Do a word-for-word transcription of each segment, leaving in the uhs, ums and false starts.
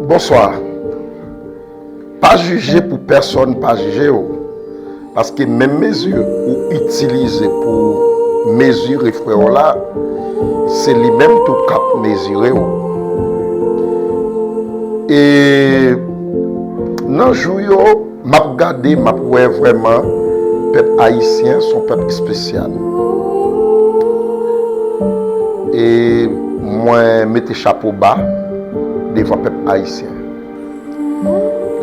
Bonswa. Pa jije pou pèsonn pa jije w, paske menm mezi ou itilize pou mezire frè w la, se li menm tou k ap mezire w. E nan jou yo, m ap gade, m ap wè vrèman pèp ayisyen se yon pèp espesyal. E mwen mete chapo ba devan pèp ayisyen.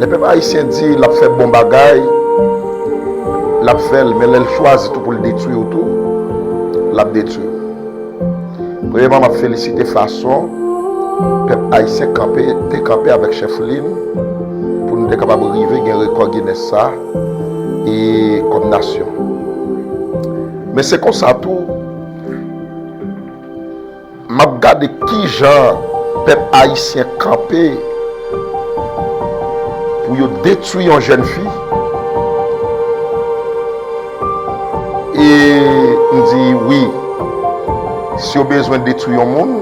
Lè pèp ayisyen di l ap fè bon bagay, l ap fè l, men lè l chwazi tou pou l detwi w tou, l ap detwi w. Premyèman, m ap felisite fason pèp ayisyen kanpe, te kanpe avèk chèf li n pou nou te kapab rive gen rekò Guinness sa e kòm nasyon. Men se konsa tou, m ap gade kijan pèp ayisyen kanpe pou yo detwi yon jèn fi. E m di wi, si yo bezwen detwi yon moun,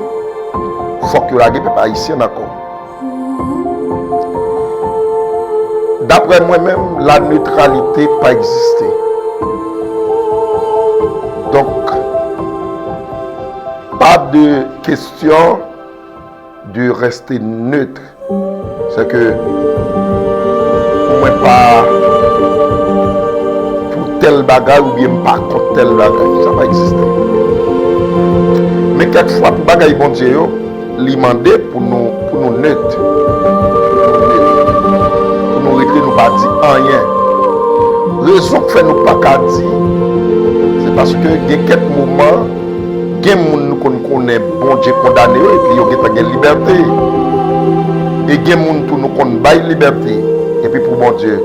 fòk yo lage pèp ayisyen nan kò. Daprè mwen menm, la neutralité pa egziste. Donk, pas de question de rester neutre. Se ke mwen pa pou tèl bagay oubyen m pa kont tèl bagay. Sa pa egziste. Men kèk fwa pou bagay Bondye yo, li mande pou nou, pou nou net. Pou nou net. Pou nou rete, nou pa di anyen. Rezon k fè nou pa ka di, se paske gen kèk moman, gen moun nou konn konnen Bondye kondane yo, epi yo gentan gen libète. E gen moun tou nou konn bay libète, epi pou Bondye,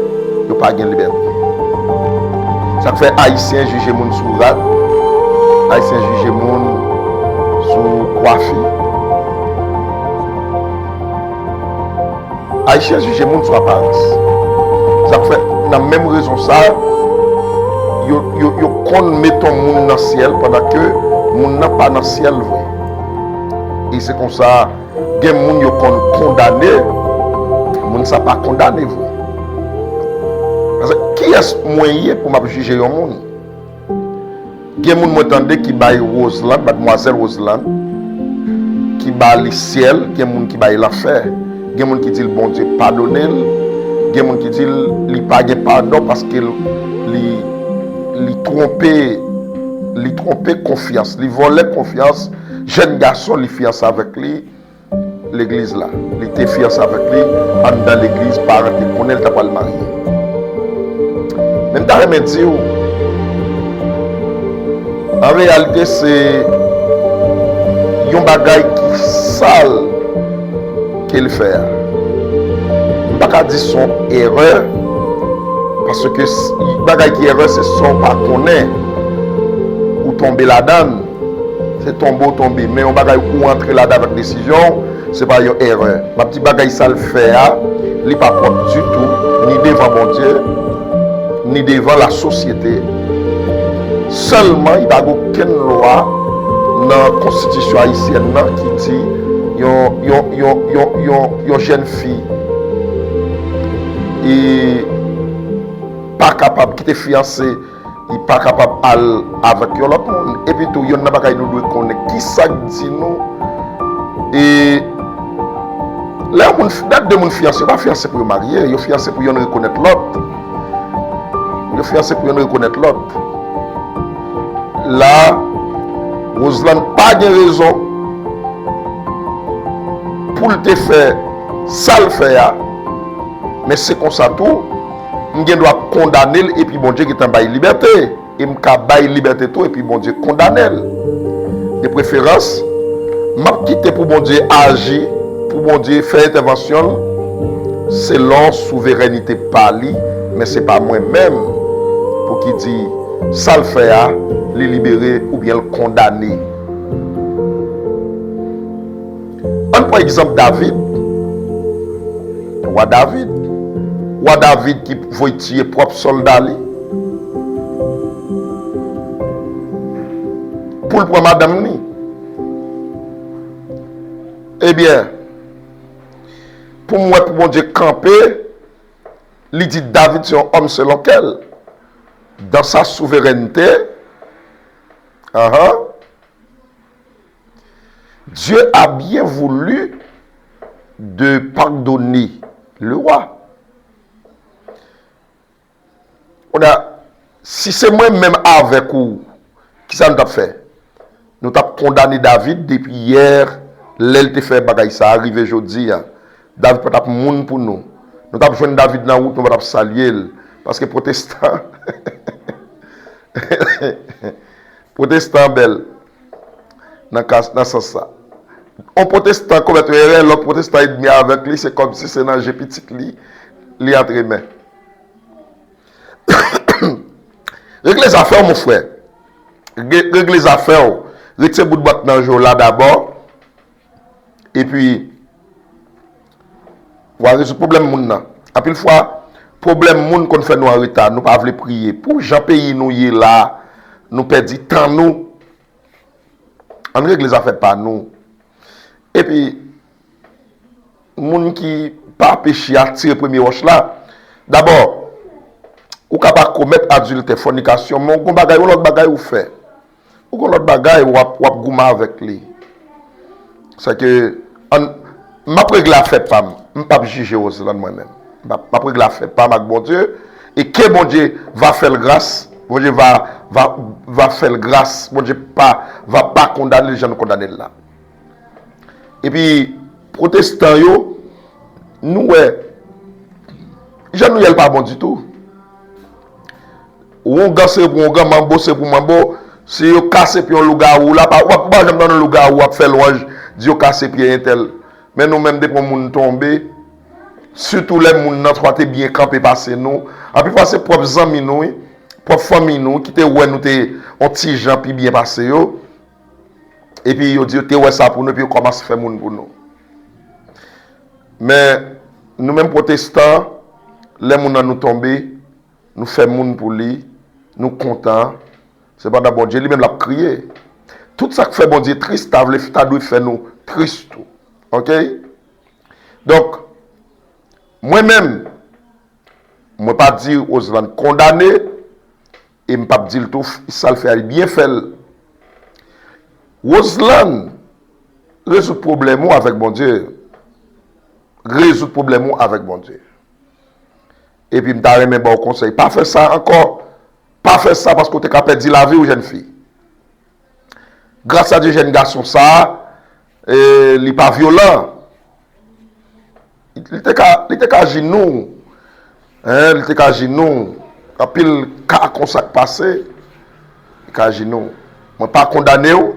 yo pa gen libète. Sa k fè Ayisyen jije moun sou rad, Ayisyen jije moun sou kwafi. Ayisyen jije moun sou aparans. Sa k fè, nan menm rezon sa, yo, yo, yo konn met yon moun nan syèl pandan ke moun nan pa nan syèl vre. E se konsa, gen moun yo konn kondane, moun sa pa kondane vre. Paske kiyès mwen ye pou m ap jije yon moun? Gen moun mwen tande ki bay Roseland, madmwazèl Roseland, ki ba li syèl, gen moun ki bay lanfè. Gen moun ki di l Bondye padone l, gen moun ki di l li pa gen padon paske l, li, li twonpe, li twonpe konfyans, li vòlè konfyans jèn gason li fiyanse avèk li, legliz la. Li te fiyanse avèk li anndan legliz, paran te konnen l ta pral marye. Men m ta renmen di w, an reyalite, se yon bagay ki sal ke l fè a. M pa ka di se yon erè, paske s-, bagay ki erè, se sa w pa konnen, ou tonbe ladan l. Se tonbe w tonbe. Men yon bagay ou antre ladan avèk desizyon w, se pa yon erè. M ap di bagay sa l fè a, li pa pwòp ditou, ni devan Bondye, ni devan lasosyete. Sèlman, li pa gen okenn lwa nan konstitisyon ayisyèn nan ki di yon, yon, yon, yon, yon, yon jèn fi, e, pa kapab, ki te fiyanse, li pa kapab al avèk yon lòt moun. Epi tou, yonn nan bagay nou dwe konnen, kisa k di nou, e lè yon moun, lè de moun fiyanse, yo pa fiyanse pou yo marye, yo fiyanse pou yonn rekonèt lòt. Yo fiyanse pou yonn rekonèt lòt. La, Roseland pa gen rezon pou l te fè sa l fè a, men se konsa tou, m gen dwa kondane l epi Bondye gentan bay libète. E m ka bay libète tou epi Bondye kondane l. De preferans, m ap kite pou Bondye aji, pou Bondye fè entèvansyon l selon souverènite pa li, men se pa mwen menm pou ki di sa l fè a, li libere oubyen l kondane. Ann pran egzanp David. Wa David. Wa David ki voye tiye pwòp sòlda li pou l pran madanm li. Ebyen, Pou m wè pou Bondye kanpe, li di David se yon òm selon kè l. Dans sa souveraineté, ahan, Dieu a bien voulu de pardonner le roi. Kounye a, si se mwen menm avèk ou, kisa nou t ap fè? Nou t ap kondane David depi yè, lè l te fè bagay sa a, rive jodi a. David pa t ap moun pou nou. Nou t ap jwenn David nan wout, nou pa t ap salye l. Paske pwotestan, pwotestan bèl nan ka, nan sans sa. On pwotestan komèt yon erè, lòt pwotestan edmi avèk li, se kòmsi se nan je pitit li, li antre men. Regle zafè w, mon frè. Regle, regle zafè w. Retire bout bwat nan je w la dabò. Epi, w a rezoud pwoblèm moun nan. Anpil fwa, pwoblèm moun konn fè nou an reta. Nou pa vle priye. Pou jan peyi nou ye la, nou pèdi tan nou. Ann regle zafè pa nou. Epi, moun ki pa peche a tire premye wòch la. Dabò, ou ka pa komèt adiltè, fònikasyon, men w gon bagay, yon lòt bagay ou fè. Ou gon lòt bagay, w ap, w ap goumen avèk li. Sèke, ann, m ap regle afè pa m. M p ap jije Roseland mwen menm. M ap, m ap regle afè pa m ak Bondye. E ke Bondye va fè l gras. Bondye va, va, va fè l gras. Bondye pa, va pa kondane l jan nou kondane l la. Epi, pwotestan yo, nou wè, jan nou ye l pa bon ditou. Wongan se pou wongan, manbo se pou manbo. Si yo kase pye yon lougawou la, pa, ou pa, ou pa janm tande yon lougawou ap fè lwanj, di yo kase pye entèl. Men nou menm, depi yon moun tonbe, sitou lè moun nan swa te byen kanpe pase nou, anpil fwa se pwòp zanmi nou, wi, pwòp fanmi nou, ki te wè nou te yon ti jan pi byen pase yo, epi yo di yo te wè sa pou nou, epi yo kòmanse fè moun pou nou. Men, nou menm pwotestan, lè moun nan nou tonbe, nou fè moun pou li, nou kontan. Sepandan, Bondye li menm l ap kriye. Tout sa k fè Bondye tris, ta vle, ta dwe fè nou tris tou. Oke? Donk, mwen menm, mwen pa di Roseland kondane, e m p ap di l tou, f-, sa l fè a, li byen fè l. Roseland, rezoud pwoblèm ou avèk Bondye. Rezoud pwoblèm ou avèk Bondye. Epi m ta renmen ba w konsèy, pa fè sa ankò. Pa fè sa paske w te ka pèdi lavi w, jèn fi. Gras a Dye, jèn gason sa a, e, li pa vyolan. Li te ka, li te ka aji nou. Hein, li te ka aji nou. Anpil ka konsa k pase. Li ka aji nou. Mwen pa kondane w,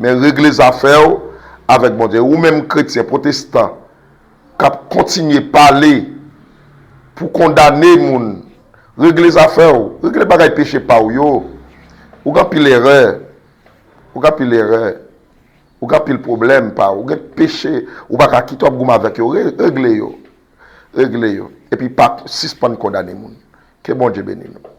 men regle zafè w avèk Bondye. Ou menm kretyen, pwotestan, k ap kontinye pale pou kondane moun, regle zafè w, regle bagay peche pa w yo. Ou gen anpil erè, ou gen anpil erè, ou gen anpil pwoblèm pa w, ou gen peche, ou pa ka kite w ap goumen avèk yo, re-, regle yo, regle yo. Epi pa sispann kondane moun. Ke Bondye beni nou.